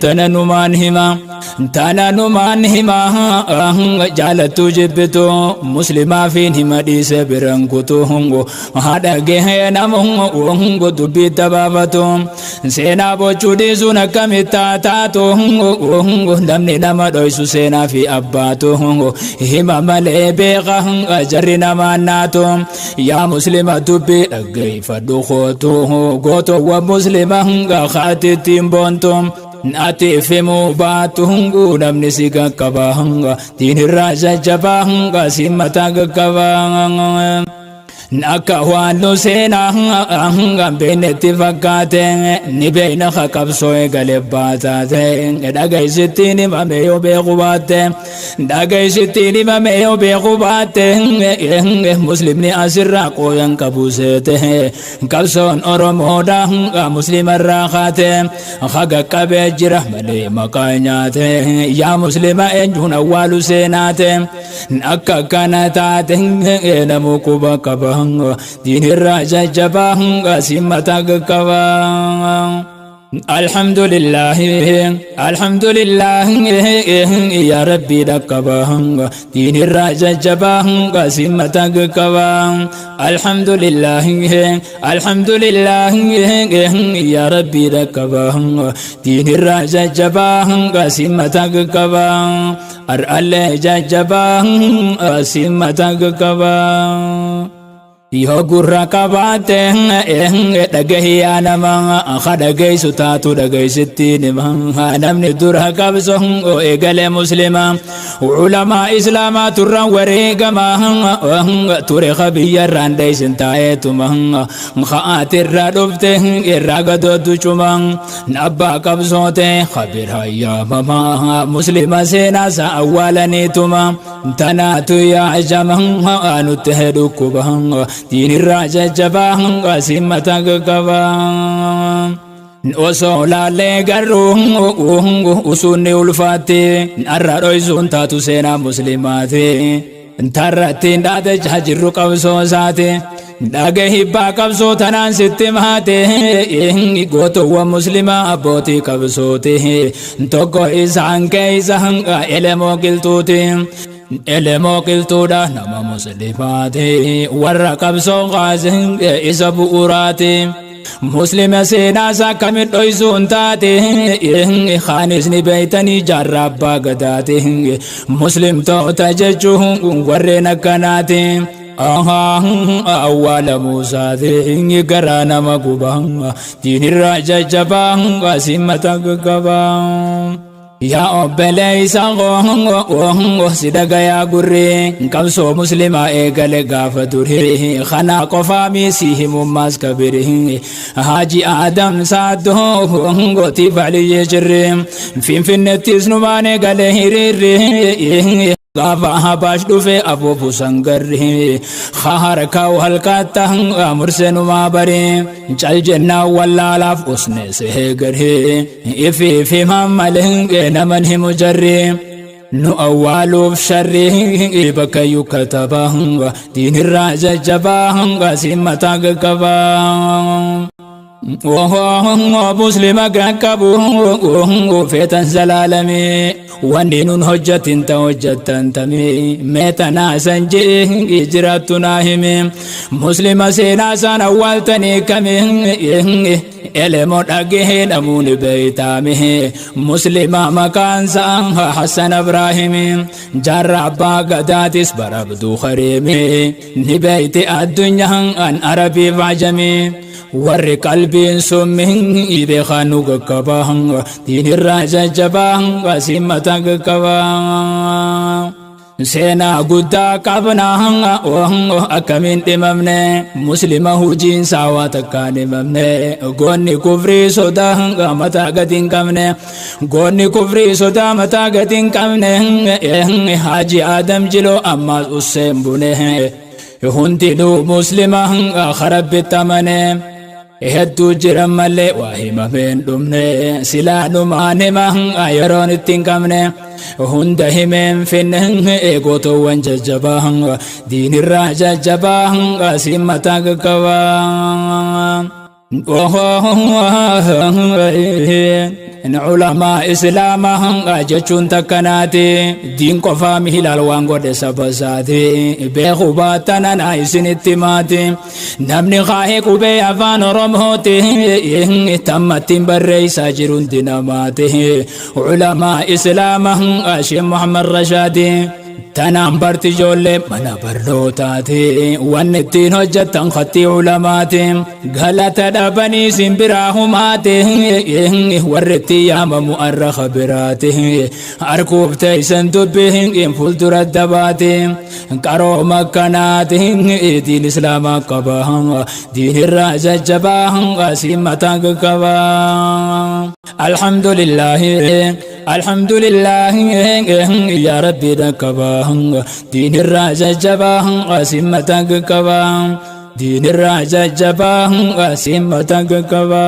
Tana numaan hima, tana numaan hima, jaalattuu jibbitu muslimaa fiin hima dhiise biran kutu haadha gahee nama dubbii tabaafatu seenaa bochuu dhiisuun akkamitti taatu namni nama dhoysu seenaa fi abbaatu hima malee beeka jarri namaan naatu. Yaa muslima dubbii dhaggeeffadhu kootu gootowwan muslima kaatittiin boontu ati fimuu baatu namni si qaqqaba diinirraa jajjabaa si mataa qaqqaba. Akka waan nu seenaa hangam beeknetti fakkaate ni beekna qabsoo eegale baataate dhagaysittiin himame yoo beeku baatte dhagaysittiin himame yoo beeku baatte muslimni asirraa qoodan qabu seete qabsoon Oromoodha muslimarraa kaate haga qabee jira malee maqaa nyaate yaa muslima eenyuun awwaalu seenaate akka kana taate namu quba qaba diinirraa jajjabaa si mataa qaqqaba. الحمد لله الحمد لله يا ربي دقبا دين الراجا جبا قسمة قبا الحمد لله الحمد لله يا ربي دقبا دين الراجا جبا قسمة قبا أرأل جبا قسمة قبا. Yoo gurra qabaate dhagahiyaa nama ka dhagaysu taatu dhagaysittiin hima namni dura qabso eegale muslima ulamaa islaamaa turran wareegama ture ka biyyarraan dhaysin taa'eetuma ka'aatirra dhufte irraa gadootu cuma abbaa qabsoote kabir hayyaamama muslima seenaa isaa awwaalaniituma tanaatu yaa jama nutti dhukkuba diinirraa jajjabaa si mataa qaqqaba. Osoo laallee garuu usuunni ulfaatte har'a dhoysuun taatu seenaa muslimaati. Tarrattiin dhaadachaa jirru qabsoo isaati. Dhaga hibbaa qabsoo tanaan sitti maate gootowwan muslimaa abbootii qabsooti. Tokko isaan keessa elemoo qilxuuti. Elemoo qilxuudha nama muslimaati. Warra qabsoo kaase isa bu'uuraati. Muslima seenaa isaa akkamit dhoysuun taate kaanis ni beeytanii jaarraa abbaa gadaati. Muslimtoota jechuun warreen akkanaati. Awwaala Muusaati garaa nama guba diinirraa jajjabaa si mataa qaqqaba. Yaa obboleessa si dhagayaa gurri qabsoo muslimaa eegale gaafa duri kana qofaa miisii himummaas kabiri Haaji Adam Saaddoo gootiif Aliyyee jirri Finfinnettis numaan eegale hiriirri gaafa Habaash dhufe afuufu sangarri harkaa halkatta mursenumaa bari cal jennaan wallaalaaf usne seegarri ifiifi malee naman himu jarri nu awwaaluuf sharri bakka yukkataba diinirraa jajjabaa si mataa qaqqaba. Muslima qaqqabu feetan zalaalame wanni nun hojjatin ta hojjattan tami meetanaa san jee jiraattu naa hime muslima seenaa san awwaaltanii kami elemo dhagahee namuuni beeytaame muslima maqaansa Hassan Ibraahimi jaarra abbaa gadaatis barabduu kareeme ni beeyti addunyaan an arabiif ajame warri qalbiin summi beekaa nu qaqqaba diinirraa jajjabaa si mataa qaqqaba. Seenaa guddaa qabna akkamiin dhimamne muslima hujiinsaa waa takkaan himamne goonni kufrii sodaa mataa gadi hin qabne goonni kufrii sodaa mataa gadi hin qabne Haaji Adam Jiloo ammaas usseen bune hundinuu muslima karabbitti amane. Hedduu jiran malee waa himameen dhumne silaa dhumaan hima yeroon itti hin qabne hunda himeen finne gootowwan jajjabaa diinirraa jajjabaa si mataa qaqqaba. Ulamaa islaamaa jechuun takkanaati, diin qofaa mihilaal waan godhe saba isaati. Beeku baattanana isinitti maati, namni kaa'ee qubee Afaan Oromooti tammattiin barreessaa jiru hundi namaati. Ulamaa islaamaa Sheekh Muhammad Rashaadi. Tanaan barti ijoollee mana barnootaati, wanni ittiin hojjettan khattii ulamaati. Galata dhabanii simbiraa humaati, warri itti yaamamu arra khabiraati. Harkuuf teessan dubbii fuuldura dabaati. Qarooma akkanaati diin islaamaa qaba, diin irraa jajjabaa siin mataa qaba. Alhamdulillahi, alhamdulillahi, yaa Rabbi dhaqqaba, diin irraa jajjabaa siin mataa qaba, diin irraa jajjabaa siin mataa qaba.